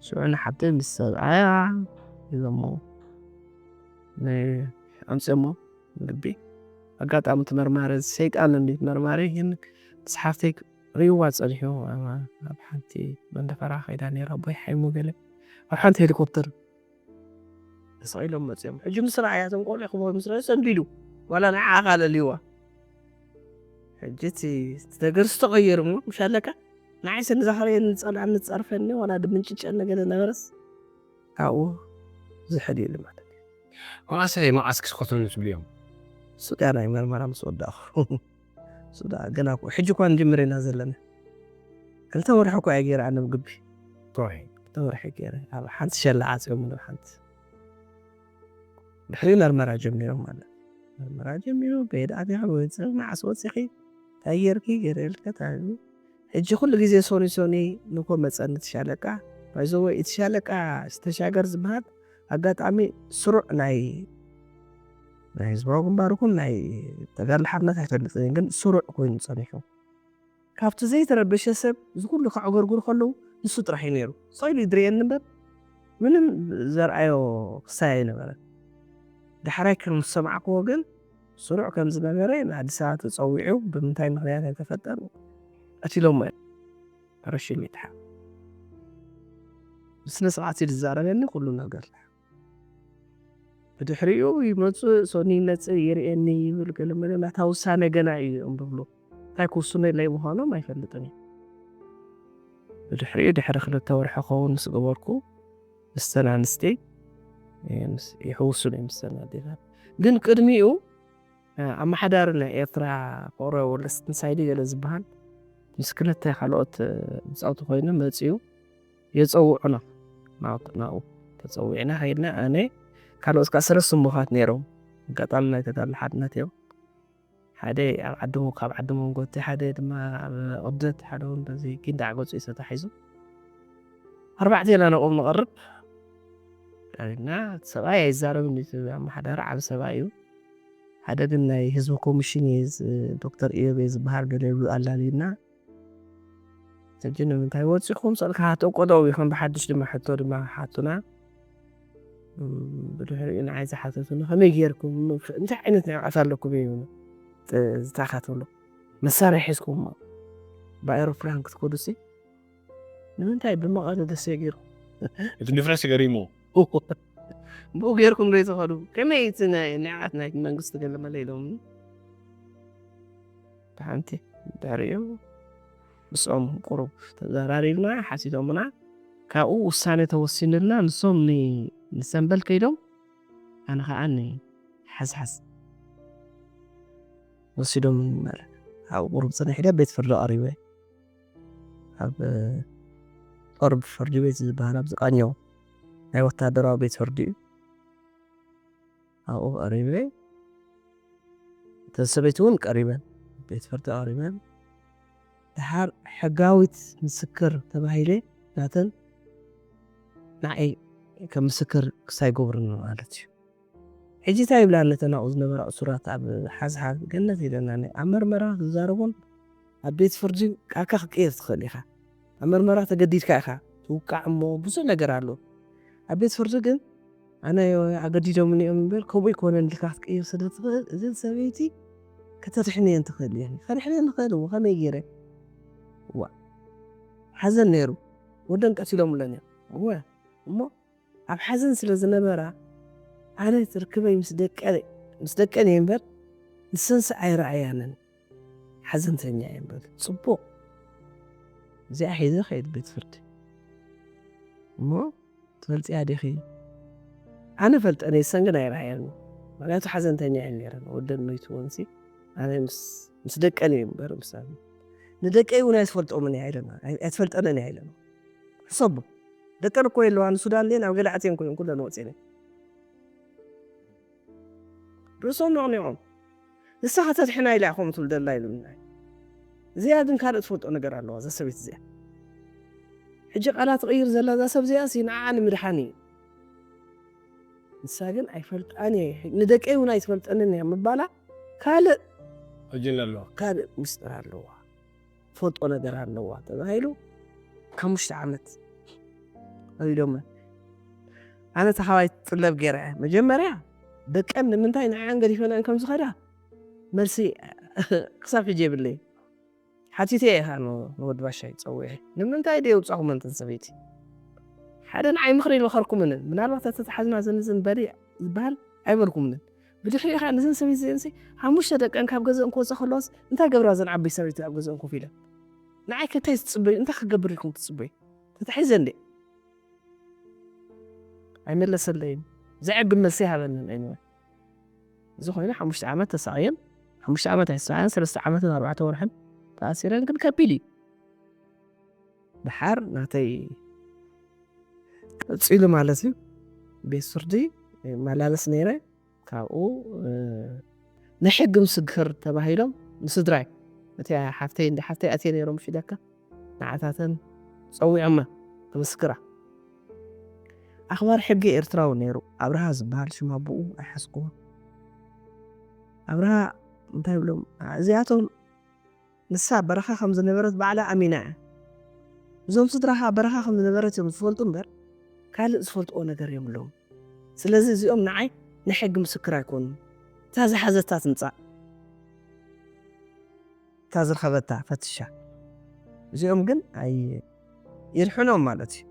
ሽዑ ንሓብተይ ምስ ሰብኣያ ሒዞሞ ኣምፅኦሞ ልቢ ኣጋጣሚ እቲ መርማሪ ሰይጣን እንዲ መርማሪ ግን ምስ ሓፍተይ ርእይዋ ፀኒሑ ኣብ ሓንቲ መንደፈራ ከይዳ ነይራ ኣቦይ ሓይሙ ገለ ኣብ ሓንቲ ሄሊኮፕተር ተሰቒሎም መፅኦም ሕጂ ምስ ረኣያቶም ቆልዑ ክበ ምስ ረኣዩ ሰንቢዱ ዋላ ንዓኣ ካለልይዋ ሕጂ እቲ ነገር ዝተቐየሩ እሞ ምሽ ኣለካ ንዓይ ሰኒ ዛኸረየኒ ዝፀልኣኒ ዝፀርፈኒ ዋላ ድምንጭጨኒ ገለ ነበረስ ካብኡ ዝሕድ ኢሉ ማለት እዩ መዓሰ መዓስ ክስከቱኒ ትብልዮም እሱ ዳኣ ናይ መርመራ ምስ ወዳእኹ እሱ ዳኣ ገና እኮ ሕጂ እኳ ንጅምር ኢና ዘለና ክልተ ወርሒ እኳ እየ ገይረ ኣነ ምግቢ ክልተ ወርሒ ገይረ ኣብ ሓንቲ ሸላ ዓፅዮም ብ ሓንቲ ድሕሪ መርመራ ጀሚሮም ማለት መርመራ ጀሚሩ በየድ ኣቲኻ ወፂ መዓስ ወፂኺ እንታይ ጌርኪ ገይረ ኢልካ ተባሂሉ ሕጂ ኩሉ ግዜ ሶኒ ሶኒ ንኮ መጸኒ ትሻለቃ ባይዘወ እቲ ሻለቃ ዝተሻገር ዝበሃል ኣጋጣሚ ስሩዕ ናይ ናይ ህዝባዊ ግንባር ይኹን ናይ ተጋድሎ ሓርነት ኣይፈልጥን ግን ስሩዕ ኮይኑ ጸኒሑ ካብቲ ዘይተረበሸ ሰብ እዚ ኩሉ ከዕገርግሩ ከለዉ ንሱ ጥራሕ እዩ ነይሩ ሰኢሉ ይድርየኒ እምበር ምንም ዘርኣዮ ክሳይ ኣይነበረ ዳሕራይ ከም ዝሰማዕክዎ ግን ስሩዕ ከም ዝነበረ ንኣዲስ ኣበባ ተጸዊዑ ብምንታይ ምክንያት ኣይተፈጠሩ ቀቲሎሞ እዮም ረሽን ይትሓ ብስነ ስርዓት እዩ ዝዛረበኒ ኩሉ ነገር ብድሕሪኡ ይመፅእ ሶኒ ይመፅእ ይርእየኒ ይብል ገለመለ ናታ ውሳነ ገና እዩ እዮም ብብሉ እንታይ ክውስነለይ ምዃኖም ኣይፈልጥን እዩ ብድሕሪኡ ድሕሪ ክልተ ወርሒ ኸውን ምስ ገበርኩ ምስተን ኣንስቲ ይሕውሱን እዮም ምስተን ኣዴታት ግን ቅድሚኡ ኣመሓዳሪ ናይ ኤርትራ ፍቕረ ወለስትን ሳይዲ ገለ ዝበሃል ምስ ክልተ ካልኦት ምፃውቲ ኮይኑ መፅኡ የፀውዑና ናብኡ ተፀዊዕና ከይድና ኣነ ካልኦት ከዓ ሰለስተ እሞኻት ነይሮም ኣጋጣሚ ናይ ተጋድሎ ሓድነት እዮም ሓደ ኣብ ዓዲ ካብ ዓዲ መንጎቲ ሓደ ድማ ኣብ ቅብደት ሓደ እውን በዚ ጊንዳዕ ገፁ እዩ ተታሒዙ ኣርባዕቴና ናብኦም ንቐርብ እና ሰብኣይ ኣይዛረብን እዩ ኣመሓዳሪ ዓብ ሰብኣይ እዩ ሓደ ግን ናይ ህዝቢ ኮሚሽን እዩ ዶክተር ኢዮብ ዝበሃል ገለ ይብሉ ኣላልዩና ሕጂ ንምንታይ ወፂኹም ፀልካ ሃተው ቆጠው ኢኹም ብሓድሽ ድማ ሕቶ ድማ ሓቱና ብድሕሪኡ ንዓይ ዝሓተቱኒ ከመይ ጌርኩም እንታይ ዓይነት ናይ ዓት ኣለኩም እዩ ዝተኻተሎ መሳርሒ ሒዝኩሞ ብኣይሮፕላን ክትኮዱሲ ንምንታይ ብመቐለ ደስ ገይሩ እቲ ድፍረስ ገሪሙ ብኡ ጌርኩም ዶ ይትኸዱ ከመይ እቲ ናይ ንዓት ናይ መንግስቲ ገለመለ ኢሎም ብሓንቲ ድሕሪኡ ምስኦም ቁሩብ ተዘራሪብና ሓሲቶምና ካብኡ ውሳኔ ተወሲኑልና ንሶም ንሰንበል ከይዶም ኣነ ከዓ ሓዝሓዝ ወሲዶም ማለት ኣብ ቁሩብ ፅንሕ ኢለ ቤት ፍርዲ ቀሪበ ኣብ ጦር ፍርዲ ቤት ዝበሃል ኣብ ዝቃኘው ናይ ወታደራዊ ቤት ፍርዲ እዩ ኣብኡ ቀሪበ እተን ሰበይቲ እውን ቀሪበን ቤት ፍርዲ ቀሪበን ድሓር ሕጋዊት ምስክር ተባሂለ ናተን ንዓይ ከም ምስክር ክሳይ ገብሩኒ ማለት እዩ ሕጂ እንታይ ይብላ ነተን ኣብኡ ዝነበራ እሱራት ኣብ ሓዝሓዝ ገነት ኢለና ኣብ መርመራ ዝዛረቡን ኣብ ቤት ፍርዲ ቃልካ ክቀየር ትኽእል ኢኻ ኣብ መርመራ ተገዲድካ ኢኻ ትውቃዕ እሞ ብዙሕ ነገር ኣሎ ኣብ ቤት ፍርዲ ግን ኣነ ኣገዲዶምኒ እዮም እምበር ከምኡ ኣይኮነን ኢልካ ክትቀይር ስለ ትኽእል እዘን ሰበይቲ ከተድሕንየን ትኽእል እየን ከድሕንየን ንኽእል እሞ ከመይ ገይረ ዋ ሓዘን ነይሩ ወደን ቀቲሎምለን እዮም እወ እሞ ኣብ ሓዘን ስለ ዝነበራ ኣነ ትርክበይ ምስ ደቀን እየ እምበር ንሰንስ ኣይረኣያንን ሓዘንተኛ እየ እምበር ፅቡቕ እዚኣ ሒዘ ከይድ ቤት ፍርዲ እሞ ትፈልጥያ ዲኺ ኣነ ፈልጠን እየ ሰን ግን ኣይረኣያን ምክንያቱ ሓዘንተኛ እየን ነይረን ወደን መይትወንሲ ኣነ ምስ ደቀን እየ እምበር ምስ ንደቀይ እውን ኣይትፈልጦምን እያ ኢለና ኣይትፈልጠንን እያ ኢለና ሕሰቡ ደቀን እኮ የለዋን ሱዳን እየን ኣብ ገለ ዓትየን ኮይን ኩለን ወፅየን ርእሶም ነቕኒቖም ንስኻ ተድሕና ኢላ ኢኹም ትብል ደላ ኢሉና እዚኣ ግን ካልእ ትፈልጦ ነገር ኣለዋ እዛ ሰበይት እዚኣ ሕጂ ቃላ ትቕይር ዘላ እዛ ሰብ እዚኣ ሲ ንዓኣ ንምድሓን እዩ ንሳ ግን ኣይፈልጣን እየ ንደቀይ እውን ኣይትፈልጠንን እያ ምባላ ካልእ ሕጂ ኣለዋ ካልእ ምስጢር ኣለዋ ትፈልጦ ነገር ኣለዋ ተባሂሉ ሓሙሽተ ዓመት ኢሎመ ኣነ ተኻባይ ትጥለብ ገይረ መጀመርያ ደቀን ንምንታይ ንዓን ገዲፈነን ከም ዝኸዳ መልሲ ክሳብ ሕጂ የብለይ ሓቲተ ኢኻ ንወዲ ባሻይ ፀዊዐ ንምንታይ ደ የውፃኹመን ተን ሰበይቲ ሓደ ንዓይ ምኽሪ ይመኸርኩምንን ምናልባት ተተሓዝና ዘንዝን በሊ ዝበሃል ኣይበልኩምንን ብድሕሪኡ ከዓ ነዘን ሰበይቲ እዚአንሲ ሓሙሽተ ደቀን ካብ ገዘአን ክወፃ ከለዋስ እንታይ ገብራ ዘን ዓበይ ሰበይቲ ኣብ ገዘአን ኮፍ ኢለን ንዓይ ከ እንታይ ትፅበዩ እንታይ ክገብር ኢልኩም ትፅበዩ ተታሒዘ እንዴ ኣይመለሰለይን ዘዕግብ መልሲ ይሃበንን ኣይንወ እዚ ኮይኑ ሓሙሽተ ዓመት ተሳቕየን ሓሙሽተ ዓመት ኣይተሳቕየን ሰለስተ ዓመትን ኣርባዕተ ወርሕን ተኣሲረን ግን ከቢድ እዩ ድሓር ናተይ ቀፂሉ ማለት እዩ ቤት ፍርዲ መላለስ ነይረ ካብኡ ንሕጊ ምስክር ተባሂሎም ንስድራይ እቲ ሓፍተይ እንደ ሓፍተይ ኣትየ ነይሮም ሽደካ ንዓታተን ጸዊዖማ ክምስክራ። ኣኽባር ሕጊ ኤርትራዊ ነይሩ ኣብርሃ ዝበሃል ሽም ኣቦኡ ኣይሓዝክዎ። ኣብርሃ እንታይ ብሎም እዚኣቶም ንሳ በረኻ ከም ዝነበረት ባዕላ ኣሚና እያ። እዞም ስድራኻ በረኻ ከም ዝነበረት እዮም ዝፈልጡ እምበር ካልእ ዝፈልጥዎ ነገር የብሎም። ስለዚ እዚኦም ንዓይ ናይ ሕጊ ምስክር ኣይኮኑን። እታ ዝሓዘታ ትምጻእ፣ እታ ዝረኸበታ ፈትሻ። እዚኦም ግን ኣይ ይድሕኖም ማለት እዩ።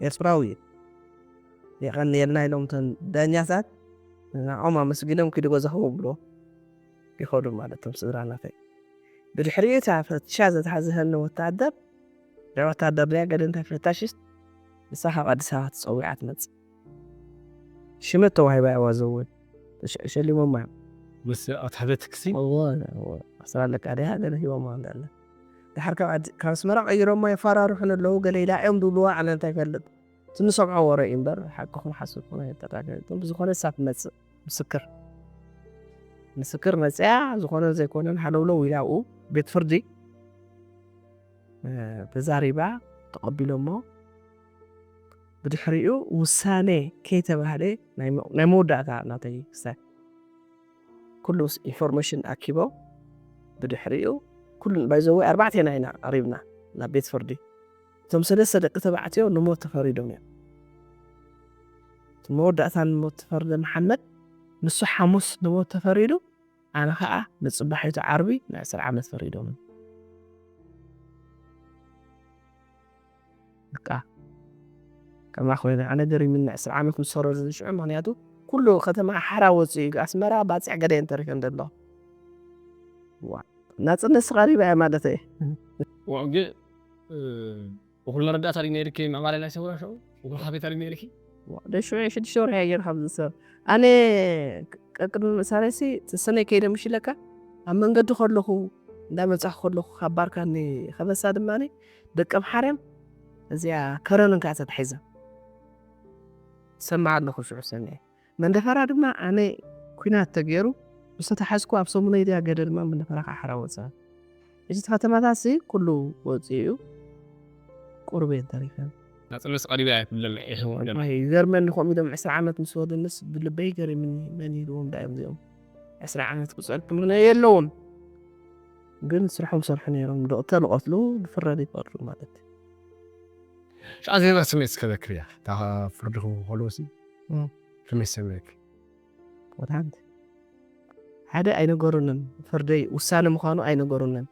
ኤርትራዊ እዩ። የቐንየልና ኢሎም እተን ዳኛታት ንዕኦም ኣመስጊኖም ኪዱ ገዛኹም ብሎ ይኸዱ ማለት እቶም ስድራ ናተይ። ብድሕሪኡ እታ ፈትሻ ዘትሓዘሀኒ ወታደር ወታደር ድያ ገለ እንታይ ፈታሽስ ንሳ ካብ ኣዲስ ኣበባ ትጸዊዓ ትመጽእ። ሽመት ተዋሂባ እያ ዋዘውን ሸሊሞማ እዮም። ምስ ኣትሕዘት ክሲ እዎ እዎ ኣስራ ኣለቃ ድያ ገለ ሂቦማ እንዳለ ድሓር ካብ ኣዲ- ካብ ኣስመራ ቀይሮማ የፋራርሑን ኣለዉ ገለ ኢላ እዮም ዝብልዋ ኣነ እንታይ ይፈልጥ እቲ ንሰምዖ ወረ እዩ እምበር ሓቂ ኩን ሓስብ ኩን ኣይጠራጠርን ብዝኾነ እሳ ትመጽእ ምስክር ምስክር መጽያ ዝኾነ ዘይኮነን ሃለውለው ኢላ ኣብኡ ቤት ፍርዲ ተዛሪባ ተቐቢሎሞ ብድሕሪኡ ውሳነ ከይተባህለ ናይ መወዳእታ ናተይ ክሳይ ኩሉ ኢንፎርሜሽን ኣኪቦም ብድሕሪኡ ኩሉ ባይዘወይ ኣርባዕቴና ኢና ቀሪብና ናብ ቤት ፍርዲ እቶም ሰለስተ ደቂ ተባዕትዮ ንሞት ተፈሪዶም እዮም መወዳእታ ንሞት ተፈርደ መሓመድ ንሱ ሓሙስ ንሞት ተፈሪዱ ኣነ ከዓ ንፅባሒቱ ዓርቢ ንዕስራ ዓመት ፈሪዶም በቃ ከማ ኮይነ ኣነ ገሪምኒ ዕስራ ዓመት ምስ ፈረዱ ዝሽዑ ምክንያቱ ኩሉ ከተማ ሓራ ወፂኡ ኣስመራ ባፅዕ ገደየን ተሪፈን ዘሎ ናፅነት ቀሪባ እያ ማለት እየ ግን ብኩሉ መረዳእታ ድዩ ነይርኪ ምዕባለ ናይ ሰውራ ሽዑ ብኩሉ ሓቤታ ድዩ ነይርኪ ደሽዑ ሽዱሽተ ወርሒ እየ ካብ ዝሰር ኣነ ቀቅድሚ ምእሳረሲ ተሰነይ ከይደ ምሽለካ ኣብ መንገዲ ከለኹ እንዳመፃኹ ከለኹ ካብ ባርካኒ ከበሳ ድማ ደቂ ኣምሓርያን እዚኣ ከረን እንካ ተታሒዛ ትሰማዕ ኣለኹ ሽዑ ሰሚዐ መንደፈራ ድማ ኣነ ኩናት ተገይሩ ምስ ተታሓዝኩ ኣብ ሰሙነይ ድያ ገደ ድማ መንደፈራ ከዓ ሓራ ወፅኣ እዚ ከተማታት ሲ ኩሉ ወፅኡ እዩ ቁሩብ እየን ተሪፈን ናፅነት ቀሪባ እያ ትብለና ይገርመኒ ከምኡ ኢሎም ዕስራ ዓመት ምስ ወደንስ ብልበይ ገሪምኒ መን ኢልዎም ዳ እዮም እዚኦም ዕስራ ዓመት ክፀልሑ ምነ የለዎም ግን ስርሖም ሰርሑ ነይሮም ዶክተር ንቐትሉ ብፍረድ ይፈርዱ ማለት እዩ ሻ ዜና ስሜት እስከ ዘክርያ እታ ፍርድኹም ከለውሲ ከመይ ሰሚዕክ ወድሓንቲ ሓደ ኣይነገሩንን ፍርደይ ውሳነ ምዃኑ ኣይነገሩንን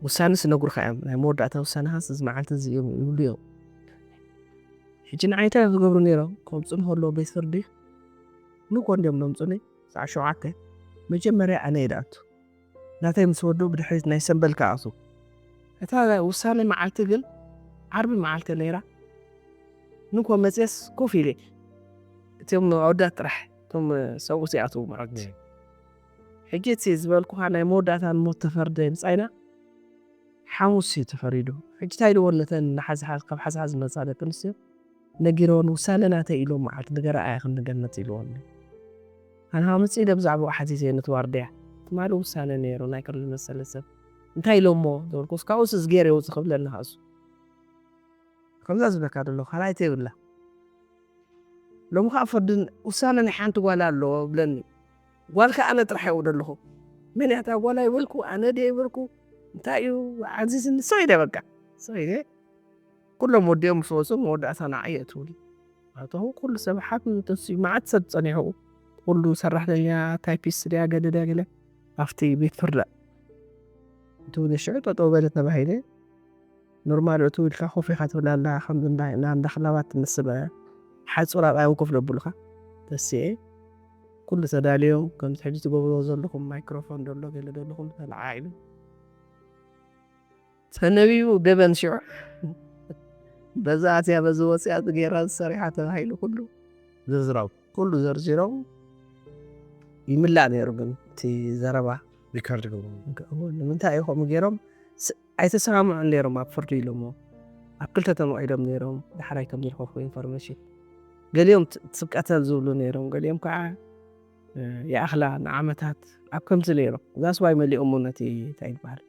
ውሳነ ስነጉርካ እዮም ናይ መወዳእታ ውሳነኻስ እዚ መዓልቲ እዚ እዮም ይብሉ እዮም ሕጂ ንዓይታ እዮም ዝገብሩ ነይሮም ከምፁ ንከሎ ቤት ፍርዲ ንኮ እንዲዮም ነምፁኒ ሰዓ ሸውዓተ መጀመርያ ኣነ ይድኣቱ ናተይ ምስ ወዱ ብድሕሪት ናይ ሰንበል ክኣቱ እታ ውሳነ መዓልቲ ግን ዓርቢ መዓልቲ ነይራ ንኮ መፅየስ ኮፍ ኢለ እቶም ኣወዳት ጥራሕ እቶም ሰብኡት ይኣትዉ ማለት ሕጂ እቲ ዝበልኩኻ ናይ መወዳእታ ንሞት ተፈርደ ምፃይና ሓሙስ እዩ ተፈሪዱ ሕጂ እንታይ ኢልዎ ነተን ንሓዝሓዝ ካብ ሓዝሓዝ ዝመፃ ደቂ ኣንስትዮ ነጊረወን ውሳነ ናተይ ኢሎም መዓልቲ ንገረኣ ኢኽን ንገነት ኢልወኒ ኣነ ምፅ ኢለ ብዛዕባኡ ሓቲተ ነቲ ዋርድያ ትማሊ ውሳነ ነይሩ ናይ ክርሊ መሰለ ሰብ እንታይ ኢሎሞ ዝበልኩስ ካብኡስ እዝጌር የውፅ ክብለኒ ካሱ ከምዛ ዝብለካ ዘሎ ካልኣይቲ የብላ ሎሚ ከዓ ፍርዲ ውሳነ ናይ ሓንቲ ጓል ኣለዎ ብለኒ ጓል ከዓ ኣነ ጥራሕ የው ዘለኹ መን እያ እታ ጓል ኣይበልኩ ኣነ ድየ ይበልኩ እንታይ እዩ ዓዚዝኒ ሰው ኢለ በቃ ሰው ኢለ ኩሎም ወዲኦም ምስ ወፁ መወዳእታ ንዓይ የእትውኒ ኣቶም ኩሉ ሰብ ሓፍ ተስዩ መዓት ሰብ ፀኒሑ ኩሉ ሰራሕተኛ ታይፒስት ድያ ገለ ድያ ገለ ኣብቲ ቤት ፍርዳ እቲ ወደ ሽዑ ጠጠው በለ ተባሂለ ኖርማል እቱ ኢልካ ኮፍ ኢኻ ትብላ ኣላ ከምዚ እንዳ ክላባት ትመስል ሓፁር ኣብኣዮም ኮፍ ለብሉካ ተስኤ ኩሉ ተዳልዮም ከምዚ ሕጂ ትገብርዎ ዘለኹም ማይክሮፎን ደሎ ገለ ደለኹም ተለዓዒሉ ተነቢቡ ገበን ሽዑ በዛ ኣትያ በዚ ወፅያ ገይራ ዝሰሪሓ ተባሂሉ ኩሉ ዝርዝራው ኩሉ ዘርዚሮም ይምላእ ነይሩ ግን እቲ ዘረባ ሪካርድ ገብሩ ንምንታይ እዩ ከምኡ ገይሮም ኣይተሰማምዑን ነይሮም ኣብ ፍርዲ ኢሎሞ ኣብ ክልተ ተመቒሎም ነይሮም ዳሕራይ ከም ዝረኸብኩ ኢንፎርሜሽን ገሊኦም ትብቀተል ዝብሉ ነይሮም ገሊኦም ከዓ ይኣኽላ ንዓመታት ኣብ ከምዚ ነይሮም ዛስዋይ መሊኦሞ ነቲ እንታይ ይበሃል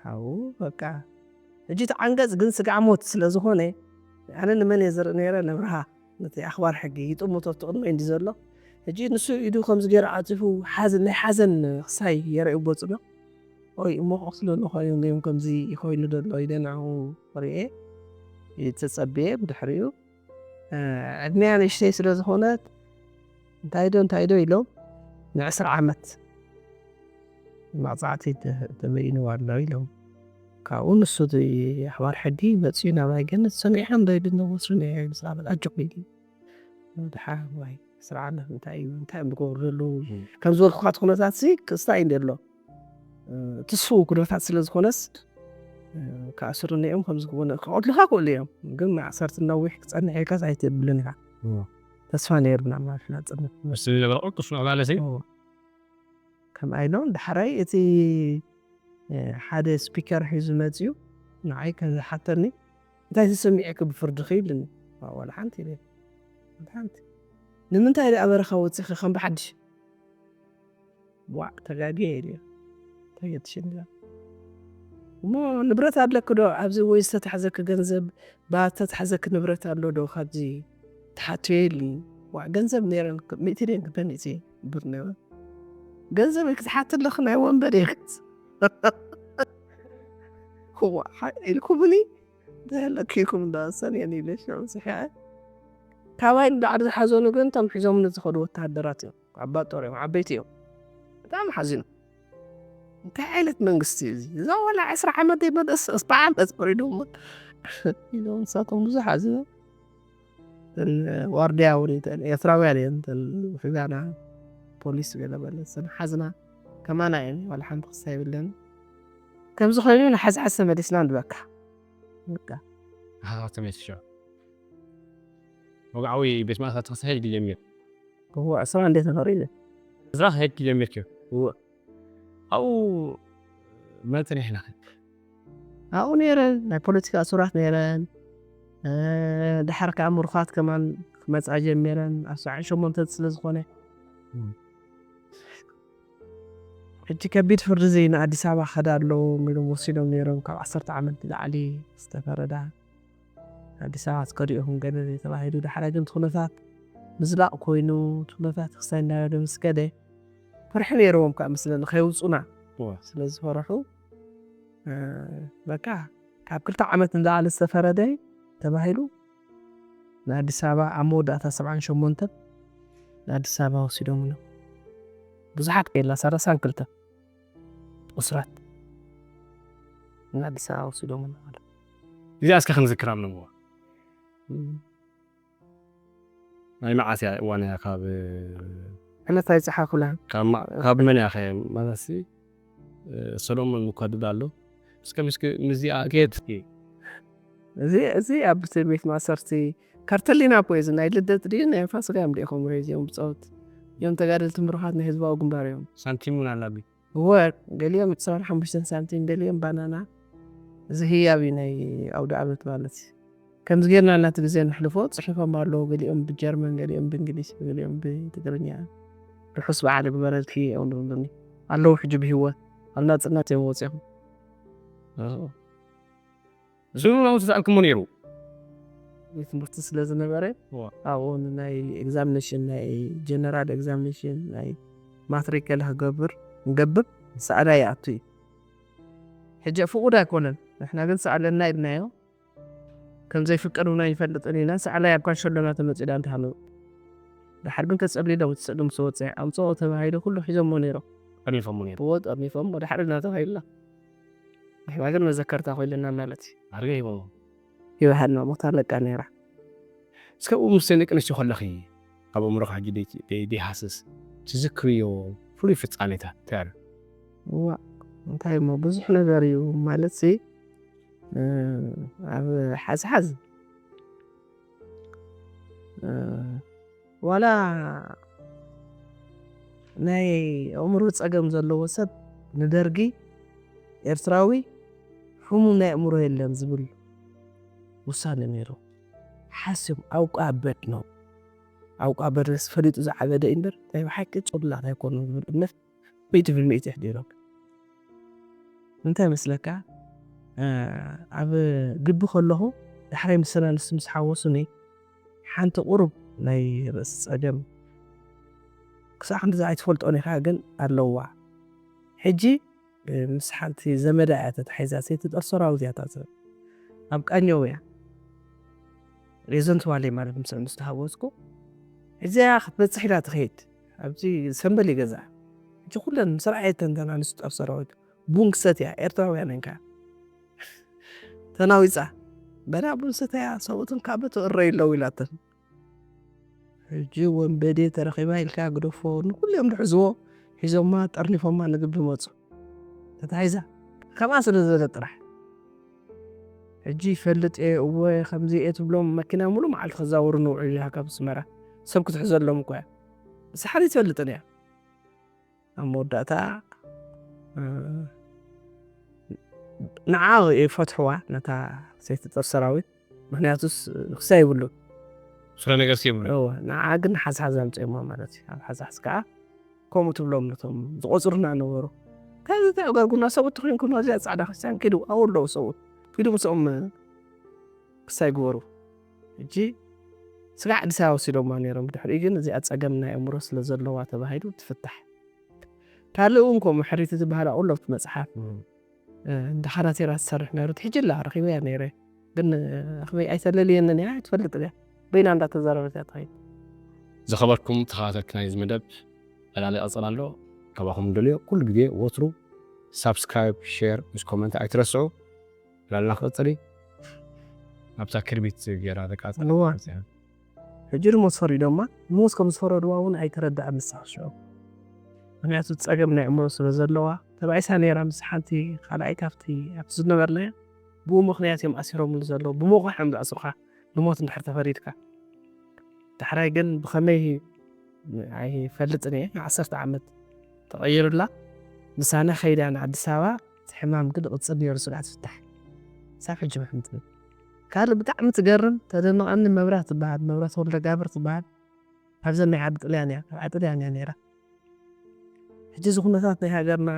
ካብኡ በቃ ሕጂ እቲ ዓንቀፅ ግን ስጋዕ ሞት ስለ ዝኾነ ኣነ ንመን እየ ዝርኢ ነይረ? ነብርሃ ነቲ ኣኽባር ሕጊ ይጥምቶ እቲ ቅድመይ እንዲ ዘሎ ሕጂ ንሱ ኢዱ ከምዚ ገይሩ ዓፂፉ ሓዘን ናይ ሓዘን ክሳይ የረዩ ገፁ ዶ ኦይ እሞ ክቕትለሉ ኮይኖም ገይም ከምዚ ይኮይኑ ደሎ ኢለ ንዕኡ ርእየ ተፀብየ ብድሕሪኡ ዕድመያ ንእሽተይ ስለ ዝኾነት እንታይ ዶ እንታይ ዶ ኢሎም ንዕስራ ዓመት መቕፃዕቲ ተበይንዋ ኣሎ ኢሎም ካብኡ ንሱ ኣኽባር ሕጊ መፅኡ ናባይ ግን ሰሚዕካ እንታይ ድነወስሪ ነይረ ብዛዕባ ኣጆኹ ኢሉ ድሓ ዋይ ስራ ዓመት እንታይ እዩ እንታይ እዮም ዝገብሩ ዘለዉ ከም ዝበልኩካ እቲ ኩነታት ሲ ክስታይ እንደ ኣሎ ትስፉው ኩነታት ስለ ዝኾነስ ክኣስሩኒ እዮም ከም ዝግቡነ ክቐትሉካ ክእሉ እዮም ግን ማእሰርቲ ነዊሕ ክፀንሕ ኢልካስ ኣይትብልን ኢኻ ተስፋ ነይርና ማለት ኢና ፅንሕ ምስ ዝነበረ ቅዱስ ምዕባለ ሲ ከምኣ ኢሎም ዳሕራይ እቲ ሓደ ስፒከር ሒዙ መፅዩ ንዓይ ከዝሓተኒ እንታይ ተሰሚዕኪ ብፍርድኺ ኢሉኒ ዋላ ሓንቲ ኢለ ሓንቲ ንምንታይ ደኣ በረኻ ወፂኺ ከም ብሓድሽ ዋዕ ተጋግየ ኢለ ተገድሽኒ እሞ ንብረት ኣለኪ ዶ ኣብዚ ወይ ዝተታሕዘኪ ገንዘብ ባ ዝተታሕዘኪ ንብረት ኣሎ ዶ ካብዚ ትሓትዮ ኢሉኒ ዋዕ ገንዘብ ነይረን ሚእቲ ደን ክልተ ሚእቲ ብር ነይረን ገንዘብ ክትሓቲ ኣለኺ ናይ ወንበር ኢኺ ኢልኩምኒ ዘህለኪኩም እንዳሰን የን ኢለ ሽዑ ስሒዐ ካባይ ንላዕሊ ዝሓዘኑ ግን እቶም ሒዞምኒ ዝኸዱ ወተሃደራት እዮም ዓባ ጦር እዮም ዓበይቲ እዮም ብጣዕሚ ሓዚኖም እንታይ ዓይነት መንግስቲ እዩ እዚ እዛ ዋላ ዕስራ ዓመት ዘይመለስ እስፓ ዓመት ፈሪዶም ኢሎም ንሳቶም ብዙሕ ሓዚኖም ዋርድያ እውን እተን ኤርትራውያን እየን እተን ውሒዳና ፖሊስ ገለ በለ እተን ሓዝና ከማና እየን ዋላ ሓንቲ ክሳ የብለን ከምዚ ኮይኑ ንሓዝሓዝ ተመሊስና ንበካ በቃ ሃሃ ተመልሶ ወግዓዊ ቤት ማእሰርቲ ክሳሄድ ጀሚሩ እዎ ዕስራ እንዴት ነፈር ኢለ እዝራ ክሄድ ጀሚርክዮ ኣብኡ መን ጸኒሕና ኣብኡ ነይረን ናይ ፖለቲካ እሱራት ነይረን ድሓር ከዓ ምሩኻት ከማን ክመፃ ጀሚረን ኣብ ሰዓን ሸሞንተ ስለ ዝኾነ ሕጂ ከቢድ ፍርዲ እዚ ንኣዲስ ኣበባ ከዳ ኣለዎ ኢሎም ወሲዶም ነይሮም ካብ ዓሰርተ ዓመት ንላዕሊ ዝተፈረዳ ኣዲስ ኣበባ ትከዱ ኢኹም ገለ ተባሂሉ ድሓር ግን ኩነታት ምዝላቕ ኮይኑ ኩነታት ክሳይ እናበለ ምስ ከደ ፍርሒ ነይርዎም ከዓ ምስለኒ ከየውፁና ስለ ዝፈርሑ በቃ ካብ ክልተ ዓመት ንላዕሊ ዝተፈረደ ተባሂሉ ንኣዲስ ኣበባ ኣብ መወዳእታ ሰብዓን ሸሞንተን ንኣዲስ ኣበባ ወሲዶምና ብዙሓት ከየላ ሰላሳን ክልተ እስራት ንኣዲስ ኣበባ ወሲዶምና ማለት እዚኣ እስከ ክንዝክራ ምንምዋ ናይ መዓስ እያ እዋን እያ ካብ ዕለት ኣይፀሓፉላ ካብ መን እያ ከ ማለት ሰሎሞን ምኳድል ኣሎ እስከ ምስኪ ምስዚኣ ከየት እዚ እዚ ኣብ ቤት ማእሰርቲ ካርተሊና እኮ እዚ ናይ ልደት ድዩ ናይ ፋሲካ እዮም ዲኹም ሬዝዮም ብፀወት እዮም ተጋደልቲ ምሩኻት ናይ ህዝባዊ ግንባር እዮም ሳንቲም እውን ኣላቢ እወ ገሊኦም ዕስራን ሓሙሽተን ሳንቲም ገሊኦም ባናና እዚ ህያብ እዩ ናይ ኣውደ ዓመት ማለት እዩ ከምዚ ጌርና እናቲ ግዜ ንሕልፎ ፅሒፎም ኣለዉ ገሊኦም ብጀርመን ገሊኦም ብእንግሊዝ ገሊኦም ብትግርኛ ርሑስ በዓል ግበረልኪ እዮም ዝብሉኒ ኣለዉ ሕጂ ብሂወት ኣብ ናፅነት እዮም ወፂኦም ዝብሎም ዝተኣልክሞ ነይሩ ቤት ትምህርቲ ስለ ዝነበረ ኣብኡ ናይ ኤግዛሚኔሽን ናይ ጀነራል ኤግዛሚኔሽን ናይ ማትሪክ ገለ ክገብር ንገብር ሰኣላይ ይኣቱ እዩ ሕጂ ፍቁድ ኣይኮነን ንሕና ግን ሰኣለና ኢልናዮ ከም ዘይፍቀዱና ይፈልጥን ኢና ሰኣላይ ኣብ ካንሸሎና ተመፂዳ እንተሃለዉ ድሓር ግን ተፀብሊሎም እቲ ስእሊ ምስ ወፀ ኣምፅኦ ተባሂሉ ኩሉ ሒዞሞ ነይሮም ጠርኒፎሞ ነይሩ እዎ ጠርኒፎም ድሓር እናተባሂሉና ንሕና ግን መዘከርታ ኮይለና ማለት እዩ ኣርገ ሂቦሞ ይበሃልና ቦታ ኣለቃ ነይራ እስከ ብኡ ምስ ደቂ ኣንስትዮ ከለኺ ኣብ ኣእምሮኻ ሕጂ ደይሃስስ ትዝክርዮ ፍሉይ ፍፃሜታት እንታይ ኣሎ ዋ እንታይ እሞ ብዙሕ ነገር እዩ ማለት ሲ ኣብ ሓዝሓዝ ዋላ ናይ ኣእምሮ ጸገም ዘለዎ ሰብ ንደርጊ ኤርትራዊ ሕሙም ናይ ኣእምሮ የለን ዝብል ውሳነ ነይሩ። ሓስዮም ኣውቃ በድ ነው ኣውቃ በድስ ፈሊጡ ዝዓበደ እዩ እምበር ናይ ብሓቂ ጭሉላት ኣይኮኑን ዝብል እምነት ሚእቲ ብሚእቲ የሕዲሮም። እንታይ መስለካ? ኣብ ግቢ ከለኹ ዳሕራይ ምስ ኣንስቲ ምስ ሓወሱኒ ሓንቲ ቁሩብ ናይ ርእሲ ጸገም ክሳዕ ክንድዚ ኣይትፈልጦን ኢኻ ግን ኣለዋ። ሕጂ ምስ ሓንቲ ዘመዳ እያ ተታሒዛ፣ ሰይቲ ጦር ሰራዊት እያ እታ ሰብ። ኣብ ቃኘው እያ። ሬዘንት ዋሌ ማለት ምስ ምስ ተሃወስኩ እዚኣ ክትበጽሕ ኢላ ትኸይድ። ኣብዚ ሰንበል ይገዛ። ሕጂ ኩለን ምስ ረኣየተን እተን ኣንስቲ ጦር ሰራዊት ቡን ክሰትያ፣ ኤርትራውያን እንካ ተናዊጻ በላ ቡን ሰተያ ሰብኡትን ካብ ትእረይ ኣለዉ ኢላተን። ሕጂ ወንበዴ ተረኺባ ኢልካ ግደፎ ንኩሉ እዮም ዝሕዝዎ። ሒዞማ ጠርኒፎማ ንግቢ መፁ። ተታሒዛ ከምኣ ስለ ዝበለ ጥራሕ። ሕጂ ይፈልጥ እየ እወ ከምዚ እየ ትብሎም መኪና ሙሉ መዓልቲ ከዛውሩ ንውዕል ኢልካ ካብ ኣስመራ ሰብ ክትሕዘሎም እኮ እያ። ንሳ ሓደ ይትፈልጥን እያ። ኣብ መወዳእታ ንዓ ይፈትሕዋ ነታ ሰይቲ ጦር ሰራዊት። ምክንያቱስ ክሳ ይብሉ ስረ ነገር ሲምረ ንዓ ግን ሓዝሓዝ ኣምፅኦማ ማለት እዩ። ኣብ ሓዝሓዝ ከዓ ከምኡ ትብሎም ነቶም ዝቆፅሩና ነበሩ። ከዚ ተጋርጉና ሰብኡት ተኮይንኩም እዚኣ ፃዕዳ ክርስቲያን ኪዱ ኣብኡ ኣለዉ ሰብኡት ኪዱ ምስኦም ክሳ ይግበሩ። ሕጂ ስጋዕ ኣዲስ ኣበባ ወሲዶማ ነይሮም። ድሕሪኡ ግን እዚኣ ፀገም ናይ ኣእምሮ ስለ ዘለዋ ተባሂሉ ትፍታሕ። ካልእ እውን ከምኡ ሕሪቲ ዝበሃል ኣብኡ ኣሎ ኣብቲ መፅሓፍ እንደ ካናቴራ ትሰርሕ ነይሩ። ትሕጂ ኣላ ረኺበያ ነይረ ግን ኣኽበይ ኣይተለልየንን እያ ኣይትፈልጥን እያ። በይና እንዳተዛረበት እያ ትኸይድ። ዝኸበርኩም ተኸታተልቲ ናይዚ መደብ ዕላለ ይቐፅል ኣሎ። ካባኹም ንደልዮ ኩሉ ግዜ ወትሩ ሳብስክራይብ፣ ሼር ምስ ኮመንት ኣይትረስዑ። ዕላልና ክቐፅል እዩ። ኣብታ ክርቢት ገይራ ደቃ እዋ። ሕጂ ድማ ፈሪዶማ ንሞት ከም ዝፈረድዋ እውን ኣይተረድኣን ንሳ ሽዑ። ምክንያቱ ጸገም ናይ ኣእምሮ ስለ ዘለዋ ተባኢሳ ነይራ ምስ ሓንቲ ካልኣይ ካብቲ ኣብቲ ዝነበርናዮ። ብኡ ምክንያት እዮም ኣሲሮምሉ ዘለዉ ብመቑሕ እዮም ዝኣስሩኻ ንሞት እንድሕር ተፈሪድካ። ዳሕራይ ግን ብኸመይ ኣይፈልጥን እየ ንዓሰርተ ዓመት ተቐይሩላ። ምሳና ከይዳ ንኣዲስ ኣበባ እቲ ሕማም ግን ይቕጽል ነይሩ ስጋዕ ትፍታሕ። ሳብ ሕጂ ምሕም ትብል ካልእ ብጣዕሚ ትገርም ተደንቐኒ መብራት ትበሃል መብራት ወልደጋብር ትበሃል። ካብዘን ናይ ዓዲ ጥልያን እያ ካብ ዓዲ ጥልያን እያ ነይራ። ሕጂ እዚ ኩነታት ናይ ሃገርና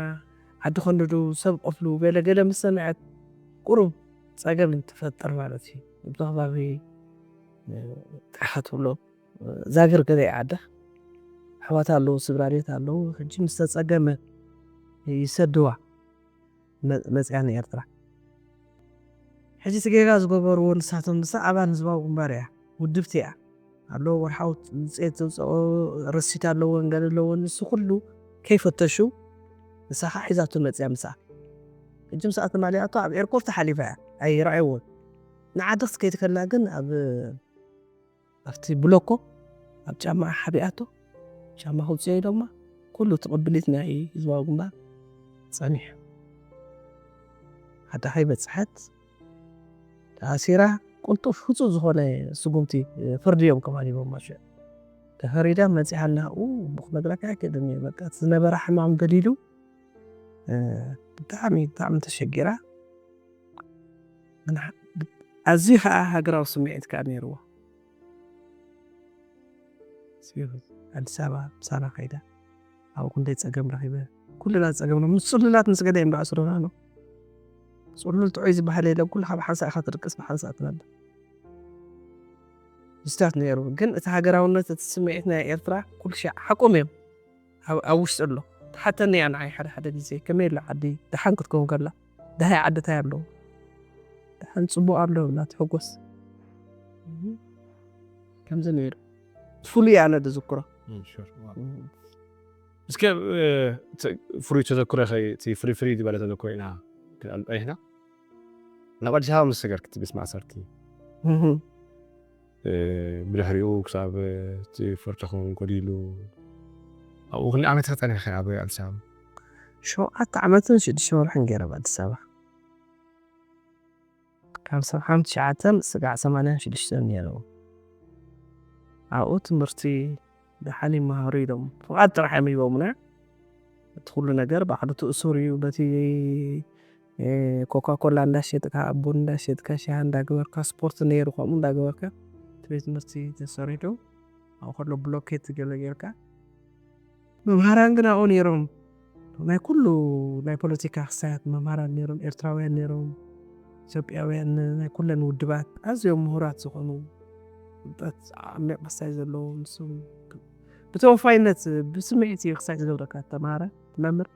ዓዲ ከንድዱ ሰብ ቆፍሉ ገለ ገለ ምስ ሰምዐት ቁሩብ ጸገም ትፈጥር ማለት እዩ። ኣብዚ ከባቢ እንታይ ኢኻ ትብሎ ዛግር ገለ ይዓደ ኣሕዋት ኣለዉ ስድራ ቤት ኣለዉ። ሕጂ ምስ ተጸገመ ይሰድዋ መ- መጽያ ንኤርትራ። ሕጂ እቲ ጌጋ ዝገበርዎ ንሳቶም ንሳ ኣባል ህዝባዊ ግንባር እያ ውድብቲ እያ ኣለዎ ወርሓዊ ውፅኤት ዘውፅኦ ረሲት ኣለዎ ገለ ኣለዎ ንሱ ኩሉ ከይፈተሹ ንሳ ከዓ ሒዛቶ መፅያ ምሳ ሕጂ ምስኣ ተማሊኣቶ ኣብ ኤርፖርት ሓሊፋ እያ ኣይረኣይዎን ንዓዲ ክትከይድ ከላ ግን ኣብ ኣብቲ ብሎኮ ኣብ ጫማ ሓቢኣቶ ጫማ ከውፅኦ ኢሎማ ኩሉ ትቕብሊት ናይ ህዝባዊ ግንባር ፀኒሑ ሓዳኸይ በፅሐት ተኣሲራ ቅልጡፍ ህፁፅ ዝኾነ ስጉምቲ ፍርዲ እዮም ከም ሃሊቦማ ሽዑ ተፈሪዳ መፂኣ ኣላ ኡ ክነግረካ ኣይክእልን እየ በቃ እቲ ዝነበራ ሕማም ገሊሉ ብጣዕሚ ብጣዕሚ ተሸጊራ ኣዝዩ ከዓ ሃገራዊ ስምዒት ከዓ ነይርዎ ኣዲስ ኣበባ ምሳና ከይዳ ኣብኡ ክንደይ ፀገም ረኺበ ኩልና ፀገም ምስ ፅሉላት ምስ ገለ እዮም ዳኣስሩና ነው ፅሉል ጥዑይ ዝበሃል የለን ኩልኻ ብሓንሳእ ኢኻ ትድቅስ ብሓንሳእ ትነብር ምስታት ነይሩ ግን እቲ ሃገራውነት እቲ ስምዒት ናይ ኤርትራ ኩሉ ሻዕ ሓቆም እዮም ኣብ ውሽጢ ኣሎ ትሓተኒ እያ ንዓይ ሓደ ሓደ ግዜ ከመይ ኣሎ ዓዲ ደሓን ክትከውን ከላ ደሃይ ዓዲ ታይ ኣለዎ ደሓን ፅቡቅ ኣሎ ብላ ትሕጎስ ከምዚ ነይሩ ፍሉይ ኣነ ዝዝክሮ እስከ ፍሉይ ተዘክሮ እቲ ፍልይ ፍልይ ዝበለ ተዘክሮ ኢና ክንኣልጦ ኢና ናብ ኣዲስ ኣበባ ምስ ሰገርክ እቲ ቤት ማእሰርቲ ብድሕሪኡ ክሳብ እቲ ፍርድኹም ጎዲሉ ኣብኡ ክንደይ ዓመት ተፀኒሕኺ ኣብ ኣዲስ ኣበባ? ሸውዓተ ዓመትን ሽዱሽተ ወርሕን ገይረ ኣብ ኣዲስ ኣበባ ካብ ሰብሓን ትሽዓተን ስጋዕ ሰማንያን ሽዱሽተን ነይሩ ኣብኡ ትምህርቲ ደሓን ይመሃሩ ኢሎም ፍቓድ ጥራሕ እዮም ሂቦምና እቲ ኩሉ ነገር ባዕሉ ትእሱር እዩ በቲ ኮካኮላ እንዳሸጥካ ቡን እንዳሸጥካ ሻሂ እንዳገበርካ ስፖርት ነይሩ ከምኡ እንዳገበርካ እቲ ቤት ትምህርቲ ተሰሪሑ ኣብኡ ከሎ ብሎኬት ገለ ጌርካ መምሃራን ግን ኣብኡ ነይሮም ናይ ኩሉ ናይ ፖለቲካ ክሳያት መምሃራን ነይሮም፣ ኤርትራውያን ነይሮም፣ ኢትዮጵያውያን፣ ናይ ኩለን ውድባት ኣዝዮም ምሁራት ዝኾኑ፣ ፍልጠት ዓሚቕ ክሳይ ዘለዎም፣ ንሶም ብተወፋይነት ብስምዒት እዩ ክሳይ ዝገብረካ። ተማሃረ ትመምር